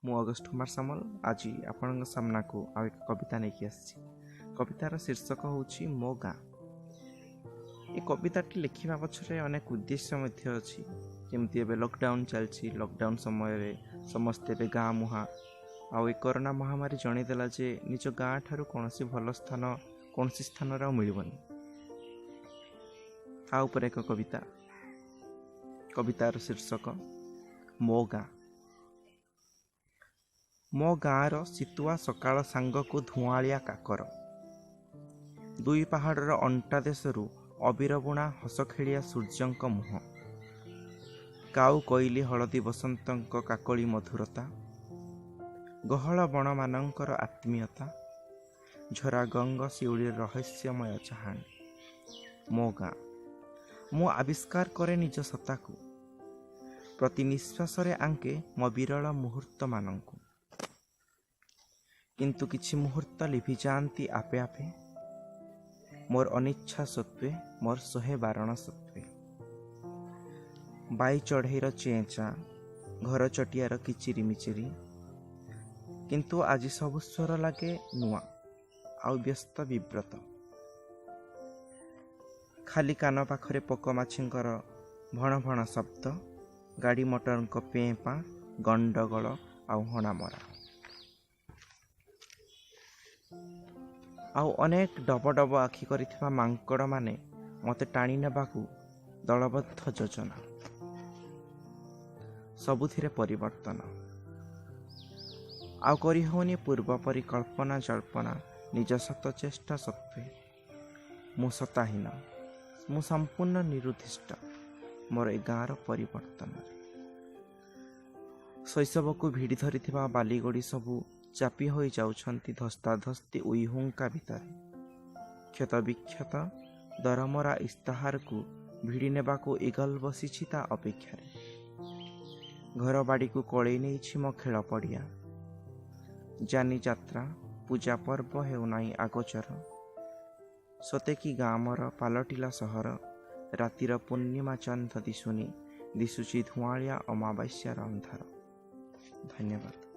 ମୁଁ ଅଗଷ୍ଟ କୁମାର ସାମଲ ଆଜି ଆପଣଙ୍କ ସାମ୍ନାକୁ ଆଉ ଏକ କବିତା ନେଇକି ଆସିଛି। କବିତାର ଶୀର୍ଷକ ହେଉଛି ମୋ ଗାଁ। ଏ କବିତାଟି ଲେଖିବା ପଛରେ ଅନେକ ଉଦ୍ଦେଶ୍ୟ ମଧ୍ୟ ଅଛି। ଯେମିତି ଏବେ ଲକଡାଉନ୍ ଚାଲିଛି, ଲକଡାଉନ୍ ସମୟରେ ସମସ୍ତେ ଏବେ ଗାଁ ମୁହାଁ। ଆଉ ଏ କରୋନା ମହାମାରୀ ଜଣେଇଦେଲା ଯେ ନିଜ ଗାଁ ଠାରୁ କୌଣସି ଭଲ ସ୍ଥାନ କୌଣସି ସ୍ଥାନରେ ଆଉ ମିଳିବନି। ତା ଉପରେ ଏକ କବିତା। କବିତାର ଶୀର୍ଷକ ମୋ ଗାଁ। ମୋ ଗାଁର ଶୀତୁଆ ସକାଳ ସାଙ୍ଗକୁ ଧୂଆଁଳିଆ କାକର, ଦୁଇ ପାହାଡ଼ର ଅଣ୍ଟା ଦେଶରୁ ଅବିର ବୁଣା ହସଖେଳିଆ ସୂର୍ଯ୍ୟଙ୍କ ମୁହଁ, କାଉ କୋଇଲି ହଳଦୀ ବସନ୍ତଙ୍କ କାକଳି ମଧୁରତା, ଗହଳ ବଣମାନଙ୍କର ଆତ୍ମୀୟତା, ଝରା ଗଙ୍ଗ ଶିଉଳିର ରହସ୍ୟମୟ ଚାହାଣୀ। ମୋ ଗାଁ। ମୁଁ ଆବିଷ୍କାର କରେ ନିଜ ସତ୍ତାକୁ, ପ୍ରତି ନିଶ୍ୱାସରେ ଆଙ୍କେ ମୋ ବିରଳ ମୁହୂର୍ତ୍ତମାନଙ୍କୁ। କିନ୍ତୁ କିଛି ମୁହୂର୍ତ୍ତ ଲିଭିଯାଆନ୍ତି ଆପେ ଆପେ, ମୋର ଅନିଚ୍ଛା ସତ୍ତ୍ୱେ, ମୋର ଶହେ ବାରଣ ସତ୍ତ୍ୱେ। ବାଇ ଚଢ଼େଇର ଚେଁ ଚାଁ, ଘର ଚଟିଆର କିଚିରିମିଚିରି। କିନ୍ତୁ ଆଜି ସବୁ ସ୍ୱର ଲାଗେ ନୂଆ ଆଉ ବ୍ୟସ୍ତ ବିବ୍ରତ। ଖାଲି କାନ ପାଖରେ ପୋକମାଛିଙ୍କର ଭଣ ଭଣ ଶବ୍ଦ, ଗାଡ଼ି ମଟରଙ୍କ ପେଁ ପାଁ, ଗଣ୍ଡଗୋଳ ଆଉ ହଣାମରା, ଆଉ ଅନେକ ଡବ ଡବ ଆଖି କରିଥିବା ମାଙ୍କଡ଼ମାନେ ମୋତେ ଟାଣି ନେବାକୁ ଦଳବଦ୍ଧ ଯୋଜନା। ସବୁଥିରେ ପରିବର୍ତ୍ତନ। ଆଉ କରିହେଉନି ପୂର୍ବ ପରିକଳ୍ପନା ଜଳ୍ପନା ନିଜ ଶତ ଚେଷ୍ଟା ସତ୍ତ୍ୱେ। ମୁଁ ସତ୍ତାହୀନ, ମୁଁ ସମ୍ପୂର୍ଣ୍ଣ ନିରୁଦ୍ଦିଷ୍ଟ ମୋର ଏ ଗାଁର ପରିବର୍ତ୍ତନରେ। ଶୈଶବକୁ ଭିଡ଼ି ଧରିଥିବା ବାଲିଗଡ଼ି ସବୁ ଚାପି ହୋଇ ଯାଉଛନ୍ତି ଧସ୍ତାଧସ୍ତି ଉଇହୁଙ୍କା ଭିତରେ। କ୍ଷତବିକ୍ଷତ ଦରମରା ଇସ୍ତାହାରକୁ ଭିଡ଼ି ନେବାକୁ ଇଗଲ ବସିଛି ତା ଅପେକ୍ଷାରେ। ଘରବାଡ଼ିକୁ କୋଳେଇ ନେଇଛି ମୋ ଖେଳ ପଡ଼ିଆ। ଯାନି ଯାତ୍ରା, ପୂଜା ପର୍ବ ହେଉନାହିଁ ଆଗୋଚର। ସତେ କି ଗାଁ ମୋର ପାଲଟିଲା ସହର। ରାତିର ପୂର୍ଣ୍ଣିମା ଚାନ୍ଦ ଦିଶୁନି, ଦିଶୁଛି ଧୂଆଁଳିଆ ଅମାବାସ୍ୟାର ଅନ୍ଧାର। ଧନ୍ୟବାଦ।